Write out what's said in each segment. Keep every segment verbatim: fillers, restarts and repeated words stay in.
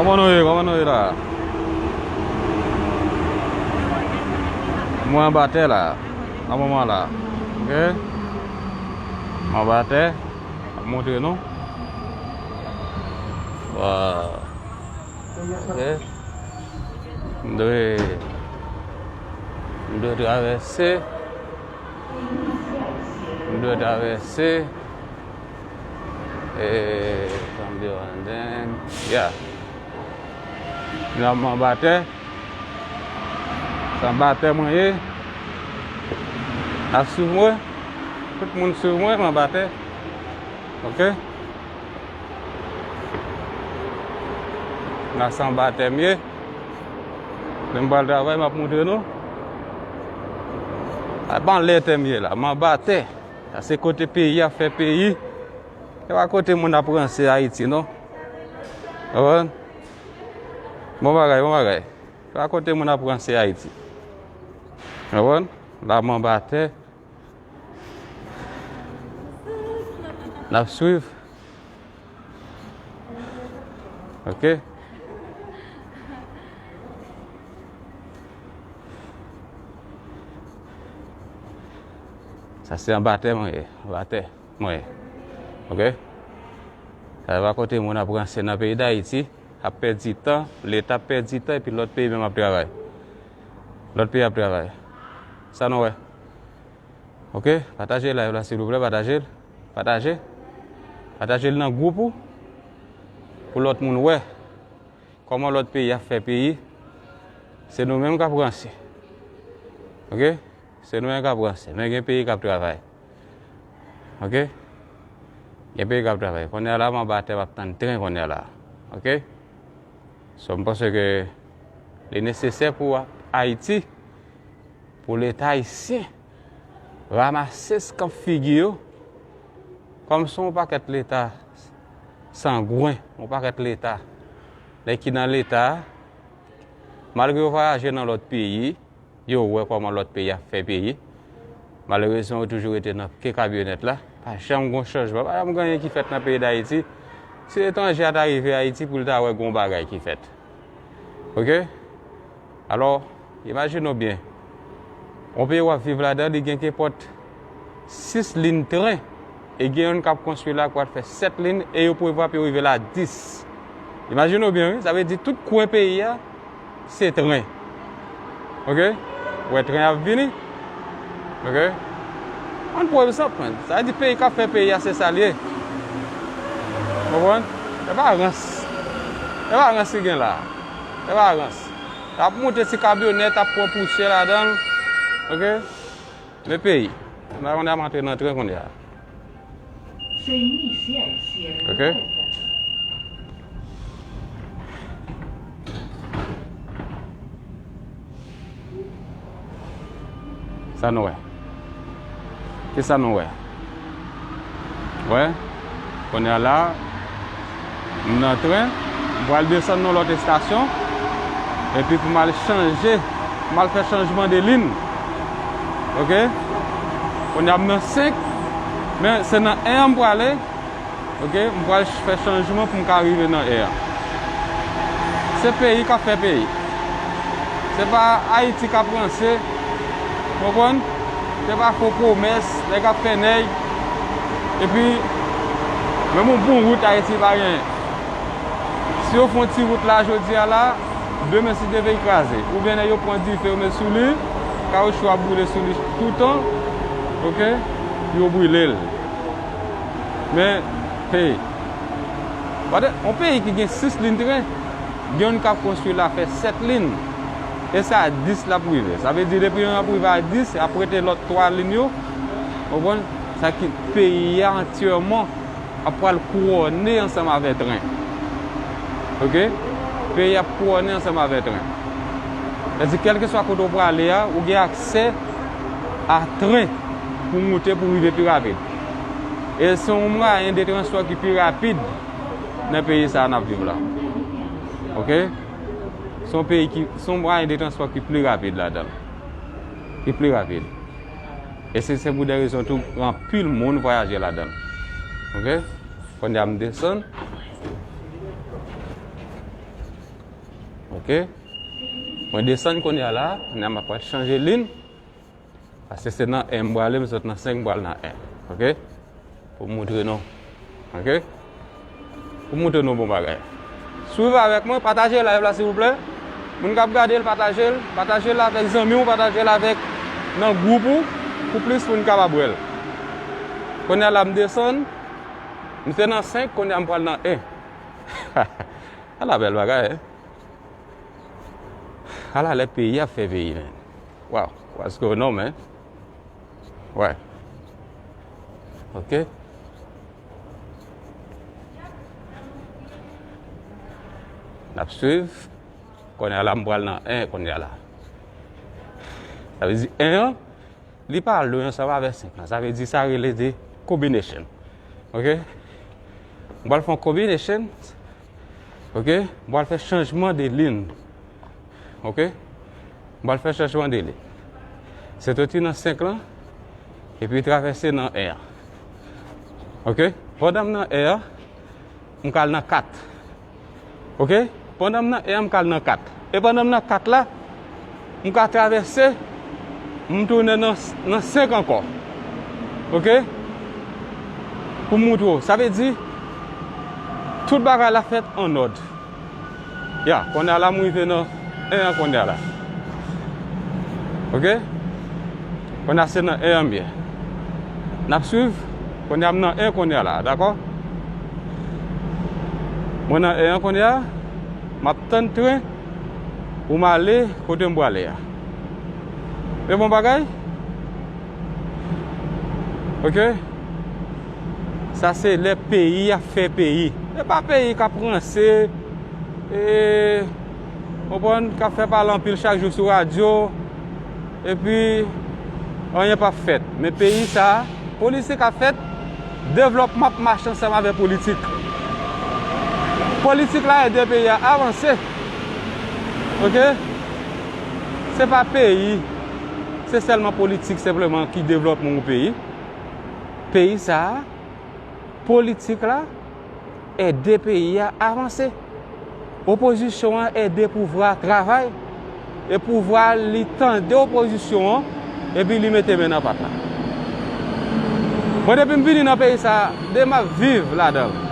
Kòman nou ye? Kòman nou ye la? Mwen anba tè la, nan moman la. Ok? Mwen anba tè. M ap montre nou. Waw. Ok. M dwe, m dwe travèse. M dwe travèse. E, tanbyo, and then, yeah. Nan m anba tè. Se anba tè mwen ye. N ap swiv mwen. Tout moun swiv mwen, m anba tè. Ok? La se anba tè m ye. Lè m pral travay, m ap montre nou. A pa anlè tè m ye la, m anba tè. Sa se kote peyi ap fè peyi. Se pa kote moun ap ranse Ayiti, non. Konprann? Bon bagay, bon bagay. Se pa kote moun ap ranse Ayiti. Konprann? La m anba tè. N ap swiv. Ok. Sa se anba tè mwen ye, anba tè mwen ye. Ok? Sa se pa kote moun ap ranse nan peyi Dayiti, ap pèdi tan, Leta ap pèdi tan, epi lòt peyi menm ap travay. Lòt peyi ap travay. Sa nou wè? Ok? Pataje live la, silvouplè, pataje l. Pataje. Pataje l nan gwoup ou, pou lòt moun wè kòman lòt peyi ap fè peyi. Se nou menm k ap ranse. Ok? Se nou menm k ap ranse. Men gen peyi k ap travay. Ok? Gen peyi k ap travay. Kounye a la, m anba tè, m ap tann tren kounye a la. Ok? So, m panse ke li nesesè pou Ayiti, pou Leta ayisyen, ranmase eskanp figi yo, kòm se yon pakèt Leta sangwen, yon pakèt Leta, nèg ki nan Leta a, malgre yo vwayaje nan lòt peyi, yo wè kòman lòt peyi ap fè peyi. Malerezman, yo toujou rete nan ke kamyonèt la. Pa janm gon chanjman, pa janm gen anyen ki fèt nan peyi Dayiti. Si etranje a ta rive Ayiti, pou l ta wè gon bagay ki fèt. Ok? Alò, imajine w byen. Yon peyi w ap viv ladan, li gen kenpòt sis liy tren. E gen youn k ap konstwi la, k pral fè sèt liy, e yo prevwa pou yo rive la dis. Imajine w byen, wi. Sa vle di tout kwen peyi a, se tren. Ok? Ou wè tren ap vini. Ok? Ann pran egzanp, man. Sa vle di peyi k ap fè peyi a, se sa l ye. Konprann? E pa rans. E pa rans ki gen la. E pa rans. L ap moute ti kamyonèt, ap pran pousyè ladan l. Ok? Men peyi. M pa konn ap antre nan tren kounye a. Se inisial cierre de puerta. Sa nou wè? Kisa nou wè? Wè? Kounye a la, m nan tren, m pral desann nan lòt estasyon, epi pou m al chanje, pou m al fè chanjman de liy. Ok? Kounye a m nan senk, men se nan en an m prale. Ok? M pral ch-, fè chanjman pou m ka rive nan en an. Se peyi k ap fè peyi. Se pa Ayiti k ap ranse. Konprann? Se pa fo pwomès, nèg ap fè nèg. Epi, menm yon bon wout Ayiti pa genyen. Si yo fè yon ti wout la jodi a la, demen si te peyi kraze. Oubyen nèg yo pran dife yo met sou li, kawouchou ap boule sou li toutan, ok, yo brile l. Men, hey, yon peyi ki gen sis liy tren, gen youn k ap konstwi la fè sèt liy, e sa a dis l ap rive. Sa vle di depi youn ap rive a dis, ap rete lòt twa liy yo, konprann? Sa ki peyi a antyèman ap pral kouwòne ansanm avè tren. Ok? Peyi ap kouwòne ansanm avè tren. Sètadi, kèlkeswa kote w prale a, ou gen aksè a tren pou moute, pou rive pi rapid. E se yon mwayen de transpò ki pi rapid nan peyi sa a n ap viv la. Ok? Se yon peyi ki, se yon mwayen de transpò ki pi rapid ladan l. Ki pi rapid. E se, se pou de rezon tou, anpil moun vwayaje ladan l. Ok? Kounye a m desann. Ok? Mwen desann kounye a la, kounye a m ap pral chanje liy. Paske se nan en m prale, m sot nan senk, m pral nan en. Ok? Pou m moutre nou. Ok? Pou m moutre nou bon bagay. Swiv avèk mwen, pataje live la, silvouplè. Moun k ap gade l, pataje l. Pataje l avèk zanmi w, pataje l avèk nan gwoup ou, pou plis moun kapab wè l. Kounye a la, m desann. M te nan senk, kounye a m pral nan en. Ala bèl bagay, hein? Ala lè peyi ap fè peyi, man. Wow, what's going on, man? Ouais. Ok. N ap swiv. Kounye a la, m pral nan en kounye a la. Sa vle di en an, li pa lwen ansanm avèk senk lan. Sa vle di sa rele de combination. Ok? M pral fè yon combination. Ok? M pral fè chanjman de liy. Ok? M pral fè chanjman de liy. Se soti nan senk lan, epi travèse nan en an. Ok? Pandan m nan en an, m ka al nan kat. Ok? Pandan m nan en an, m ka al nan kat. E pandan m nan kat la, m ka travèse, m tounen nan, nan senk ankò. Ok? Pou m moutre w. Sa vle di, tout bagay la fèt an òd. Ya, kounye a la, m rive nan en an kounye a la. Ok? Kounye a se nan en an m ye. N ap swiv. Kounye a m nan en kounye a la, dakò? Mwen nan en an kounye a, m ap tann tren pou m ale kote m prale a. E bon bagay? Ok? Sa se lè peyi ap fè peyi. E pa peyi k ap ranse, e, konprann, k ap fè pale anpil chak jou sou radyo, epi anyen p ap fèt. Men peyi sa a, politik ap fèt, devlòpman ap mache ansanm avèk politik. Politik la ede peyi a avanse. Ok? Se pa peyi, se sèlman politik senpleman ki devlòpman yon peyi. Peyi sa a, politik la ede peyi a avanse. Opozisyon an ede pouvwa a travay. E pouvwa a, li tande opozisyon an, epi li mete men nan pat la. Mwen, depi m vini nan peyi sa a, de m ap viv ladan l.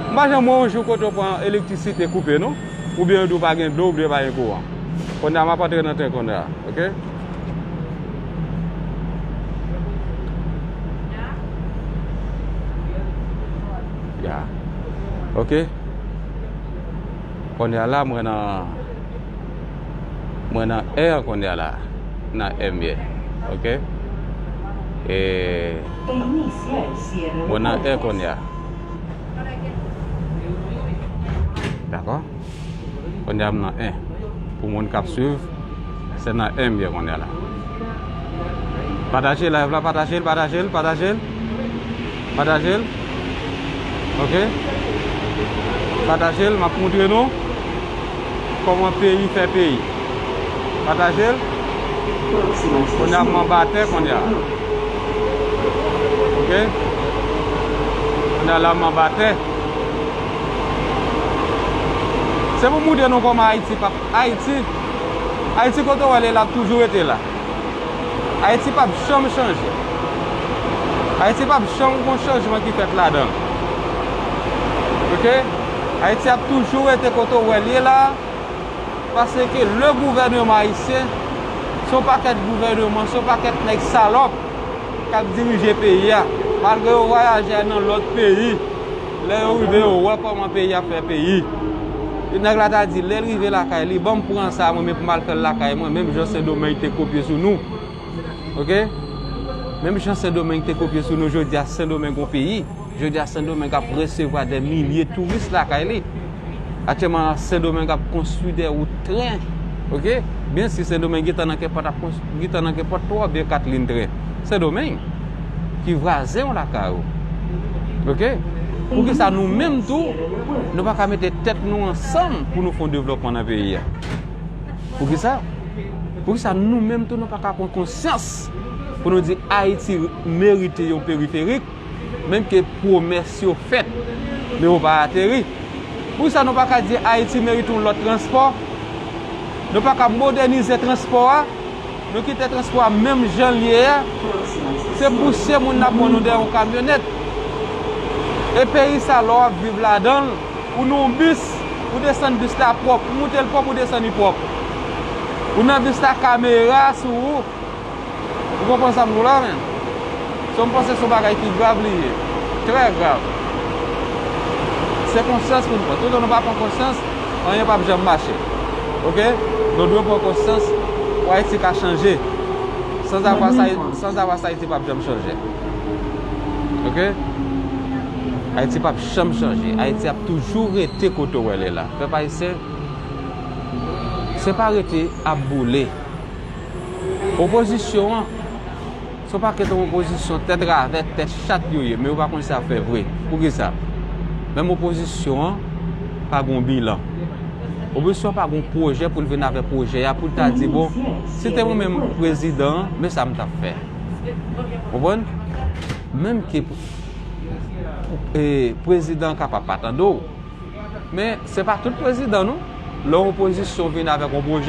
M pa janm wè yon jou kote w pran elektrisite koupe, non. Oubyen yo di w pa gen dlo, oubyen pa gen kouran. Kounye a, m ap antre nan tren kounye a, ok? Ya. Ok. Kounye a la, mwen nan, mwen nan en an kounye a la. Nan en m ye. Ok? E, mwen nan en kounye a. Dakò? Kounye a m nan en. Pou moun k ap swiv, se nan en m ye kounye a la. Pataje live la, pataje l, pataje l, pataje l. Pataje l. Ok? Pataje l, m ap moutre nou kòman peyi fè peyi. Pataje l. Kounye a m anba tè kounye a. Ok? Kounye a la m anba tè. Se pou moutre nou kòman Ayiti p ap, Ayiti, Ayiti kote w wè l ye la ap toujou rete la. Ayiti p ap janm chanje. Ayiti p ap janm gon chanjman ki fèt ladan l. Ok? Ayiti ap toujou rete kote w wè l ye la. Paske le gouvènman ayisyen, se yon pakèt gouvènman, se yon pakèt nèg salòp k ap dirije peyi a. Malgre yo vwayaje al nan lòt peyi, lè yo rive, yo wè kòman peyi ap fè peyi. E nèg la ta di, lè l rive lakay li, ban m pran sa mwen, men pou m al fè l lakay mwen, menm jan Sendomeng te kopye sou nou. Ok? Menm jan Sendomeng te kopye sou nou, jodi a Sendomeng gon peyi. Jodi a Sendomeng ap resevwa dè milye touris lakay li. Aktyèlman, Sendomeng ap konstwi dè wout tren. Ok? Byen si Sendomeng gentan nan kenpòt ap konstwi, gentan nan kenpòt twa oubyen kat liy tren. Sendomeng, ki vwazen w lakay ou. Ok? Poukisa nou menm tou, nou pa ka mete tèt nou ansanm pou nou fè yon devlòpman nan peyi a? Poukisa? Poukisa nou menm tou, nou pa ka pran konsyans pou nou di Ayiti merite yon periferik, menm ke pwomès yo fèt, men yo pa ateri? Poukisa nou pa ka di Ayiti merite yon lòt transpò, Nou pa ka modènize transpò a, nou kite transpò a menm jan l ye a. Se pouse moun n ap pran nou dèyè yon kamyonèt. E peyi sa, lè w ap viv ladan l, ou nan yon bis, ou desann bis la pwòp, ou moute l pwòp, ou desann li pwòp. Ou nan bis la, kamera sou ou. Ou konprann sa m di w la, men? So, m panse se yon bagay ki grav li ye. Trè grav. Se konsyans pou n pran. Toutan nou pa pran konsyans, anyen p ap janm mache. Oke? Nou dwe pran konsyans pou Ayiti ka chanje. Sanzavwa sa, sanzavwa sa, Ayiti p ap janm chanje. Oke? Ayiti p ap janm chanje. Ayiti ap toujou rete kote w wè l ye la. Pèp ayisyen, se pa rete ap boule. Opozisyon an, se yon pakèt opozisyon tèt ravè, tèt chat yo ye, men yo pa konn sa fè vre. Poukisa? Menm opozisyon an pa gon bilan. Opozisyon an pa gon pwojè pou l vin avèk pwojè a, pou l ta di, bon, si te mwen menm prezidan an, men sa m t ap fè. Konprann? Menm ke, e, prezidan an kapab pa tande w, men se pa tout prezidan, non. Lè yon opozisyon vin avèk yon pwojè,